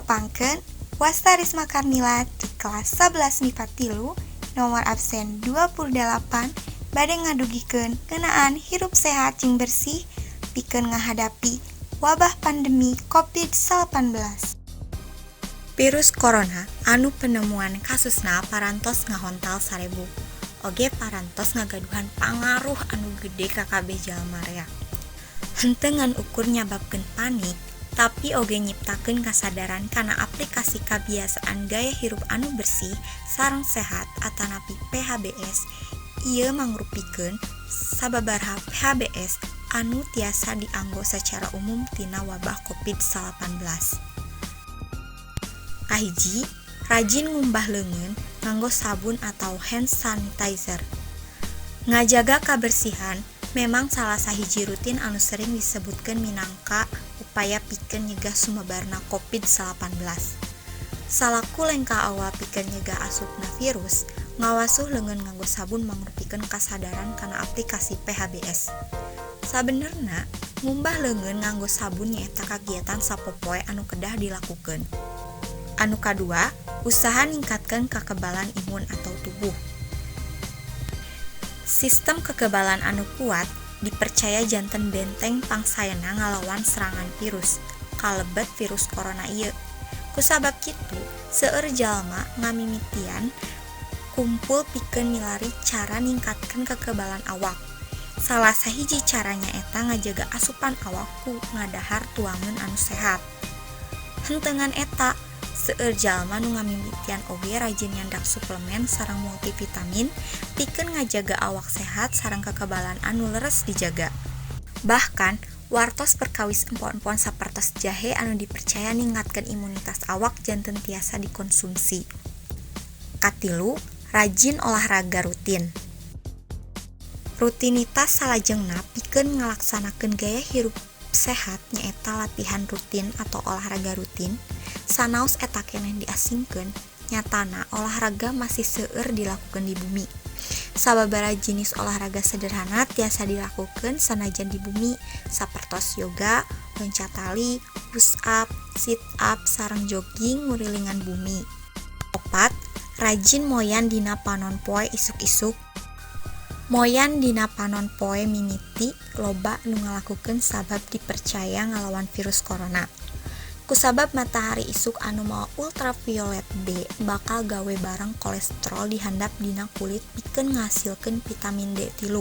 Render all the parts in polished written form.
Tepangkeun, wasta Risma Karmila di kelas 11 MIPA 3 nomor absen 28 bade ngadugikeun ngeunaan hirup sehat jeung bersih pikeun ngahadapi wabah pandemi COVID-19. Virus corona anu penemuan kasusna parantos ngahontal sarebuk oge parantos ngagaduhan pangaruh anu gede ka kabeh jalma rea. Henteu ngan ukur nyababkeun panik, tapi oge nyiptakeun kasadaran kana aplikasi kabiasaan gaya hirup anu bersih sareng sehat atanapi PHBS. Ieu mangrupikeun sababaraha PHBS anu tiasa dianggo sacara umum tina wabah COVID-19. Kahiji, rajin ngumbah leungeun nganggo sabun atau hand sanitizer. Ngajaga kabersihan memang salah sahiji rutin anu sering disebutkeun minangka upaya pikeun nyegah sumebarna COVID-19. Salaku lengkah awal pikeun nyegah asupna virus, ngawasuh leungeun nganggo sabun mangrupikeun kasadaran kana aplikasi PHBS. Sabenerna, ngumbah leungeun nganggo sabun nyaeta kagiatan sapopoe anu kedah dilakukeun. Anu kadua, usaha ningkatkeun kakebalan imun atau tubuh. Sistem kekebalan anu kuat dipercaya janten benteng pangsaena ngalawan serangan virus, kalebet virus corona ieu. Kusabab kitu, seueur jalma ngamimitian kumpul pikeun milari cara ningkatkeun kekebalan awak. Salah sahiji cara nyaeta ngajaga asupan awak ku ngadahar tuangan anu sehat. Henteu ngan eta, seueur jalma nu ngamimitian oge rajin nyandak suplemen sareng multivitamin pikeun ngajaga awak sehat sareng kekebalan anu leres dijaga. Bahkan, wartos perkawis empon-empon sapertos jahe anu dipercaya ningkatkeun imunitas awak janten tiasa dikonsumsi. Katilu, rajin olahraga rutin. Rutinitas salajengna pikeun ngalaksanakeun gaya hirup sehat nyaeta latihan rutin atau olahraga rutin. Sanaos eta keneh diasingkeun, nyatana olahraga masih seueur dilakukeun di bumi. Sababaraha jenis olahraga sederhana tiasa dilakukeun sanajan di bumi, sapertos yoga, loncat tali, push up, sit up, sareng jogging ngurilingan bumi. Opat, rajin moyan dina panon poe isuk-isuk. Moyan dina panon poe mimiti loba nu ngalakukeun sabab dipercaya ngalawan virus corona. Kusabab matahari isuk anu mawa ultraviolet B bakal gawe barang kolesterol di handap dina kulit pikeun ngahasilkeun vitamin D3.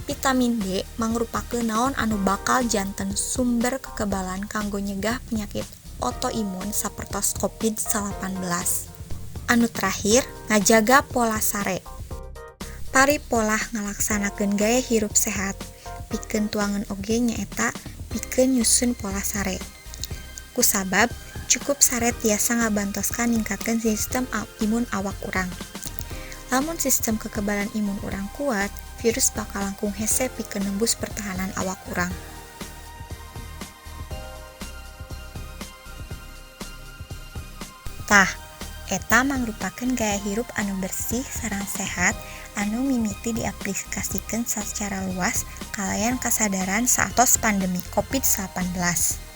Vitamin D mangrupakeun naon anu bakal janten sumber kekebalan kanggo nyegah penyakit autoimun sapertos COVID-19. Anu terakhir, ngajaga pola sare. Paripolah ngalaksanakeun gaya hirup sehat pikeun tuangan oge nyaeta pikeun nyusun pola sare. Kusabab cukup sare tiasa ngabantoskan ningkatkeun sistem imun awak urang. Lamun sistem kekebalan imun urang kuat, virus bakal langkung hese pikeun nembus pertahanan awak urang. Tah, eta mangrupakeun gaya hirup anu bersih sareng sehat anu mimiti diaplikasikeun sacara luas kalayan kasadaran saatos pandemi COVID-19.